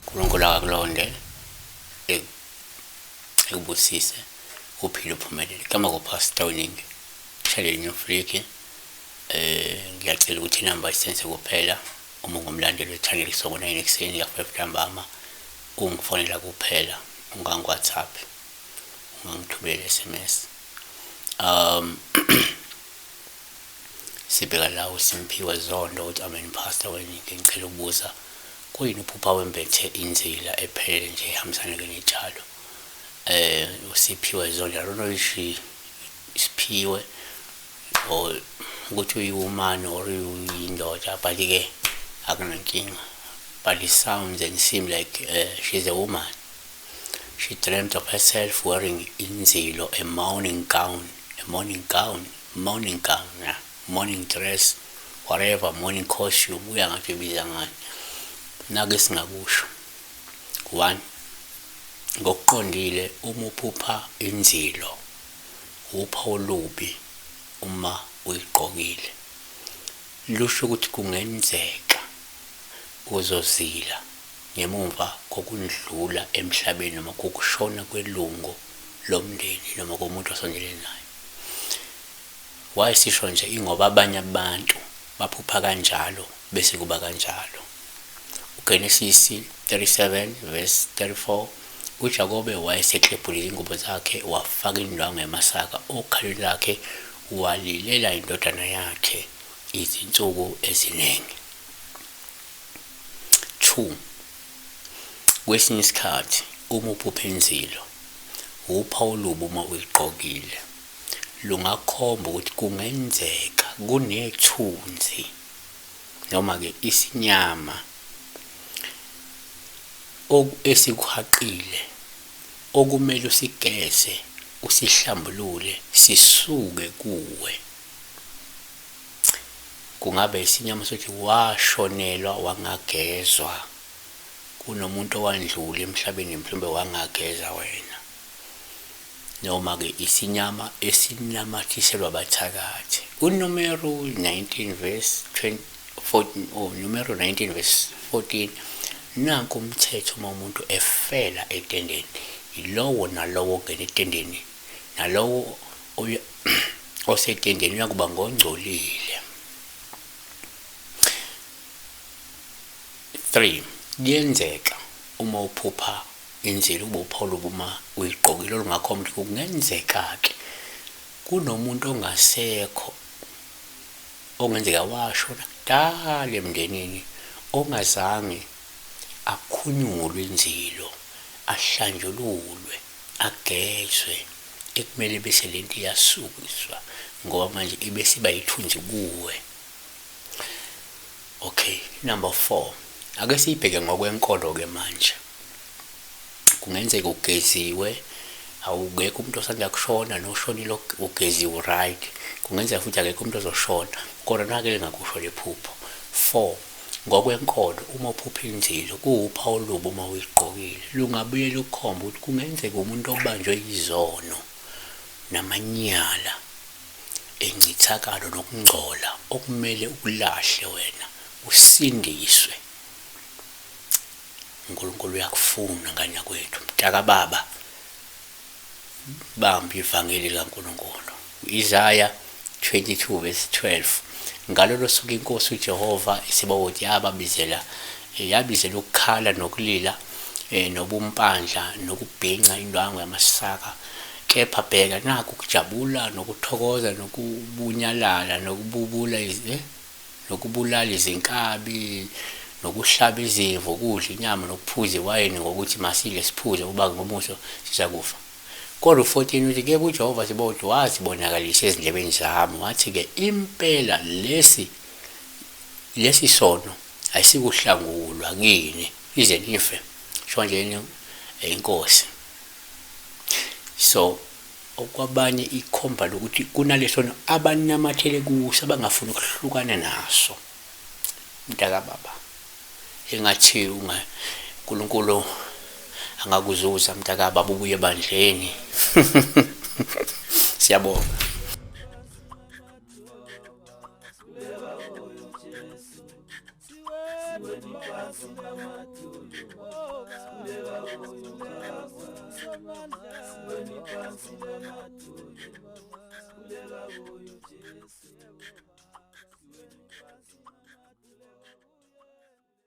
UNkulunkulu akakulonde ekubusise uphile uphumelele. Igama kuPastor Weningi Shayela New Freak. Ngiyacela ukuthi inamba isense kuphela uma ungumlandeli we-channel kusuka ngo-9 ekuseni kuya ku-5 ntambama ungifonela kuphela ungangi-WhatsApp ungangithumelela SMS. Sibheka la uSimphiwe Zondo uthi amen Pastor Weningi ngicela ukubuza kuyini uphupha wembethe inzila ephelele nje ihambisana ke netshalo. USiphiwe Zondo, I don't know if she Siphiwe or ukuthi uyi-woman or uyindoda, but ke akunankinga. But it sounds and seems like she's a woman. She dreamt of herself wearing inzilo, a morning gown, a morning gown, morning gown, yeah, morning dress, whatever, morning costume, uya ngathi uyibiza ngani. Nake singakusho. 1, ngokuqondile uma uphupha inzilo, upha olubi uma uyigqokile. Lusho ukuthi kungenzeka uzozila ngemumva kokundlula emhlabeni noma kokushona kwelungu lomndeni noma komuntu osondelene naye. Why sisho nje? Ingoba abanye abantu baphupha kanjalo bese kuba kanjalo. UGenesis 37 verse 34, uJakobe wayeseklebhulile ingubo zakhe wafaka indwangu yamasaka okhalweni lakhe walilela indodana yakhe izinsuku eziningi. 2, kwesinye isikhathi uma uphupha inzilo, uphawu olubi uma uyigqokile lungakhomba ukuthi kungenzeka kunethunzi noma-ke isinyama esikuhaqile okumele usigeze usihlambulule sisuke kuwe. Kungabe isinyama sokuthi washonelwa wangagezwa, kunomuntu owandlula emhlabeni mhlawumbe wangageza wena, noma-ke isinyama esinamathiselwa abathakathi. UNumero 19 verse 20, 14, oh, Numero 19 verse 14, nanku umthetho uma umuntu efela etendeni, yilowo nalowo ongena etendeni nalowo osetendeni uyakuba ngongcolile. 3, kuyenzeka uma uphupha inzilo kube uphawu olubi uma uyigqokile olungakhomba ukuthi kungenzeka-ke kunomuntu ongasekho ongenzeka washona kudala emndenini ongazange akhunyulwe inzilo, ahlanjululwe, agezwe, ekumele bese lento iyasuswa ngoba manje ibesiba yithunzi kuwe. Okay, number 4, ake siyibheke ngokwenkolo-ke manje. Kungenzeka ugeziwe, awukekho umuntu osanda kushona noshonile ugeziwe, right? Kungenzeka futhi akekho umuntu ozoshona, kodwa nake lingakusho lephupho. 4, ngokwenkolo uma uphupha inzilo kuwuphawu olubi uma uyigqokile, lungabuye lukhombe ukuthi kungenzeka umuntu obanjwe yizono namanyala engcithakalo nokungcola okumele ukulahle wena usindiswe. uNkulunkulu uyakufuna ngane yakwethu, mntakababa, bamba ivangeli likaNkulunkulu. U-Isaya 22 verse 12, ngalolo suku inkosi uJehova isibawoti yababizela, yabizela ukukhala nokulila, nobumpandla nokubhinca indwangu yamasaka, kepha bheka naku ukujabula nokuthokoza nokubunyalala nokububula nokubulala izinkabi nokuhlaba izimvu, ukudla inyama nokuphuza iwayini ngokuthi masidle siphuze kuba ngomuso sizakufa. Kodwa u-14 uthi kepha uJehova Sibodi wazibonakalisa ezindlebeni zami wathi-ke impela lesi lesi sono ayisikuhlangulwa kini ize nife, sho nje inkosi. So okwabanye ikhomba lokuthi kunalesono abanamathele kuso abangafuni ukuhlukana naso. Mntakababa, engathi unga uNkulunkulu angakuzuza mntakababa ubuye ebandleni. Siyabonga. phansi ngamadolo, sikhuleka kuye ubaba. Siweni phansi ngamadolo.